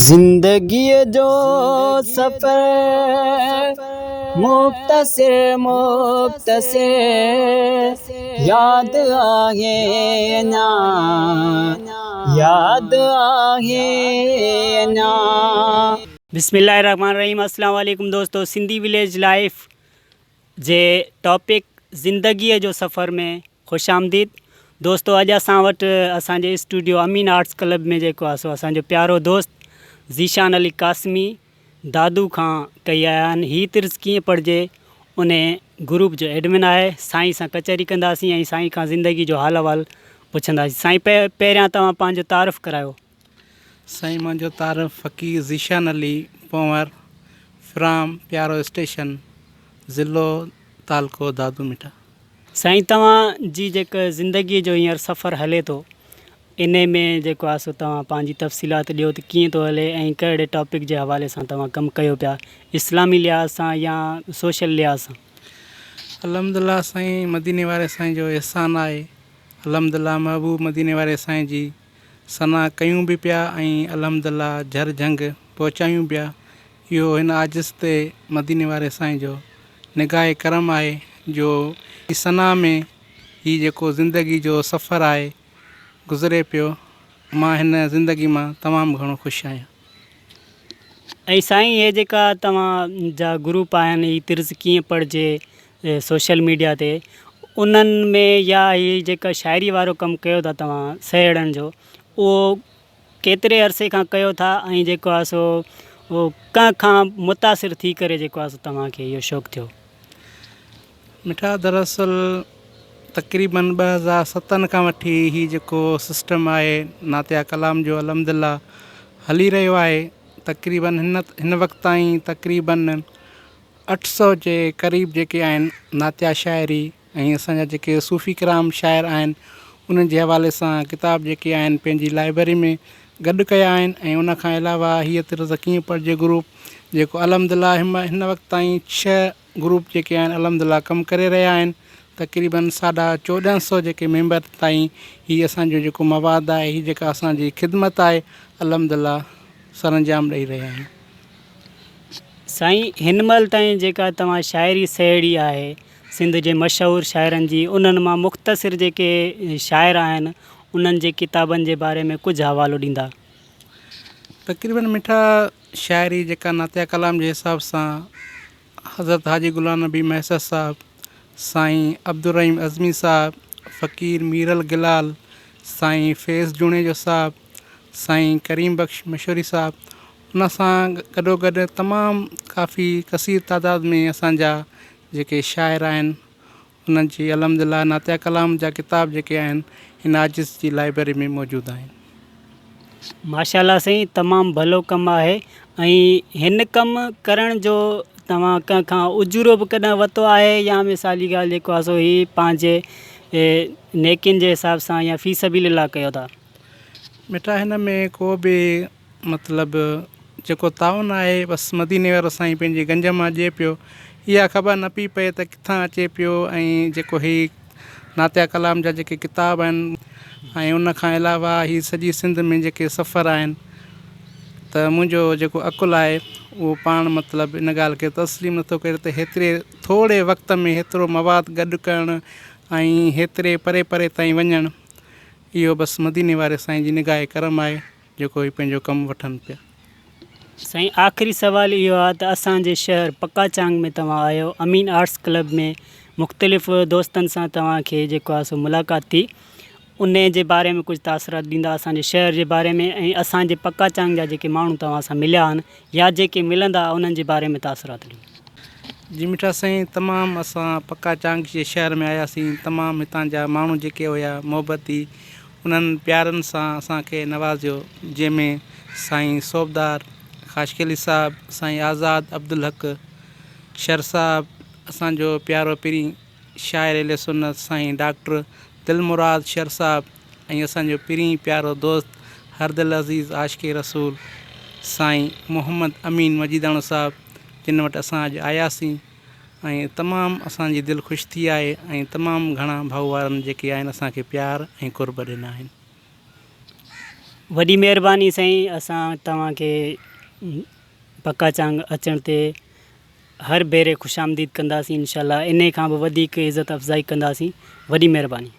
زندگيء جو سفر مختصر مختصر ياد آهي اڃا ياد آهي اڃا. بسم الله الرحمن الرحيم السلام عليڪم دوستو سنڌي وليج لائيف جي ٽاپڪ زندگيء جو سفر ۾ خوش آمديد دوستو اڄ اسان وٽ اسان جي اسٽوڊيو امين آرٽس ڪلب ۾ جيڪو آهي سو اسان جو پيارو دوست ذيشان علي قاسمي دادو کان ڪهي آيا آهن هي طرز ڪيئن پڙهجي ان گروپ جو ايڊمن آهي سائين سان ڪچهري ڪنداسين ۽ سائين کان زندگي جو حال احوال پڇنداسين سائين پهريان توهان پنهنجو تعارف ڪرايو. سائين منهنجو تعارف فقير ذيشان علي پنهور فرام پيارو اسٽيشن ضلعو تعلقو دادو مٺا. سائين توهان جي جيڪا زندگي جو هينئر سفر هلي ٿو انهي ۾ جيڪو آهي سو توهان پنهنجي تفصيلات ڏيو ته ڪيئن ٿو هلي ۽ ڪهڙي ٽاپڪ جي حوالي سان توهان ڪم ڪيو پيا اسلامي لحاظ سان يا سوشل لحاظ سان. الحمدلله سائين مديني واري سائين جو احسان آهي الحمدلله محبوب مديني واري سائين جي ثنا ڪيون به پيا ۽ الحمدلله جھر جھنگ پهچايون پيا اهو هن عاجز تي مديني واري سائين جو نگاهه ڪرم آهي جو ثنا ۾ هي جيڪو زندگي جو سفر آهي گذري پيو مان هن زندگي مان تمام گهڻو خوش آهيان. ۽ سائين هي جيڪا توهان جا گروپ آهن هي طرز ڪيئن پڙهجي سوشل ميڊيا تي انهن ۾ يا هي جيڪا شاعري وارو ڪم ڪيو ٿا توهان سهيڙڻ جو اهو ڪيتري عرصي کان ڪيو ٿا ۽ جيڪو آهي سو ڪنهن کان متاثر ٿي ڪري جيڪو آهي سو توهان کي اهو شوق ٿيو؟ مٺا دراصل تقريبن 2007 کان وٺي هي جيڪو سسٽم آهي نعتيه ڪلام جو الحمدلله هلي رهيو آهي تقريبن هن هن وقت تائين تقريبن 800 جي قريب جيڪي آهن نعتيه شاعري ۽ اسان جا جيڪي صوفي ڪرام شاعر آهن انهن جي حوالي سان ڪتاب جيڪي آهن پنهنجي لائبرري ۾ گڏ ڪيا آهن ۽ ان کان علاوه هيء طرز ڪيئن پڙهجي گروپ جيڪو الحمدلله هن وقت تائين ڇهه گروپ جيڪي آهن الحمدلله ڪم ڪري رهيا آهن تقريبن ساڍا چوڏهن سو جيڪي ميمبر تائين هي اسان جو جيڪو مواد آهي هي جيڪا اسان جي خدمت آهي الحمدلله سرانجام ڏئي رهيا آهيون. سائين هن مهل تائين جيڪا توهان شاعري سهيڙي آهي سنڌ جي مشهور شاعرن جي انهن مان مختصر جيڪي شاعر آهن انهن جي ڪتابن جي باري ۾ ڪجهه حوالو ڏيندا. تقريبن مٺا شاعري جيڪا نعتيه ڪلام جي حساب سان حضرت حاجي غلام نبي مهيسر صاحب، سائين عبدالرحيم عزمي صاحب، فقير ميرل گلال، سائين فيض جوڻيجو صاحب، سائين ڪريم بخش مشوري صاحب ان سان گڏوگڏ تمام ڪافي ڪثير تعداد ۾ اسان جا جيڪي شاعر آهن انهن جي الحمد لله نعتيه ڪلام جا ڪتاب جيڪي آهن هن عاجز جي لائبرري ۾ موجود آهن. ماشاء الله سائين تمام ڀلو ڪم آهي ۽ هن ڪم ڪرڻ جو توهان ڪنهن کان اجورو به ڪڏهن ورتو آهي يا مثال جي ڳالهه جيڪو آهي سو هي پنهنجي نيڪين جي حساب سان يا في سبيل الله ڪيو ٿا. مٺا هن ۾ ڪو به مطلب جيڪو تعاون آهي بس مديني وارو سائين پنهنجي گنج مان ڏئي پيو اها خبر نه پئي پئي ته ڪٿان اچي پيو ۽ جيڪو هي نعتيه ڪلام جا جيڪي ڪتاب آهن ۽ ان کان علاوه هي سڄي سنڌ ۾ جيڪي سفر آهن ته منهنجو جيڪو عقل آهي اهو پاڻ مطلب ان ڳالهه کي تسليم نٿو ڪري ته هيتري ٿوري وقت ۾ هيترو مواد گڏ ڪرڻ ۽ هيتري پري پري تائين وڃڻ اهو بس مديني واري سائين جي نگاهه ڪرم آهي. جيڪو هي پنهنجو ڪم وٺن پيا. سائين آخري سوال اهو آهي ته اسان جي شهر پڪا چانگ ۾ توهان آيو امين آرٽس ڪلب ۾ مختلف دوستن سان توهان کي جيڪو آهي سو ملاقات ٿي انهي جي باري ۾ ڪجهه تاثرات ڏيندا اسان جي شهر جي باري ۾ ۽ اسان جي پڪا چانگ جا جيڪي ماڻهو توهان سان مليا آهن يا جيڪي ملندا انهن جي باري ۾ تاثرات ڏيو. جي مٺا سائين تمام اسان پڪا چانگ جي شهر ۾ آياسين تمام هتان جا ماڻهو جيڪي هيا محبتي انهن پيارن سان اسان کي نوازيو جنهن ۾ سائين صوبدار خاشخيلي صاحب، سائين آزاد عبدالحق شر صاحب، اسان جو پيارو پرين شاعر اهل سنت سائين ڊاڪٽر دلمراد شر صاحب ۽ اسان جو پرين پيارو دوست هردل عزيز عاشق رسول سائين محمد امين مجيداڻو صاحب جن وٽ اسان اڄ آياسين. ۽ تمام اسان جي دل خوش ٿي آهي ۽ تمام گهڻا ڀائو وارن جيڪي آهن اسان کي پيار ۽ قرب ڏنا آهن. وڏي مهرباني سائين اسان توهان کي پڪا چانگ اچڻ تي هر ڀيري خوش آمديد ڪنداسين انشاء الله انهي کان به وڌيڪ عزت افزائي ڪنداسين وڏي مهرباني.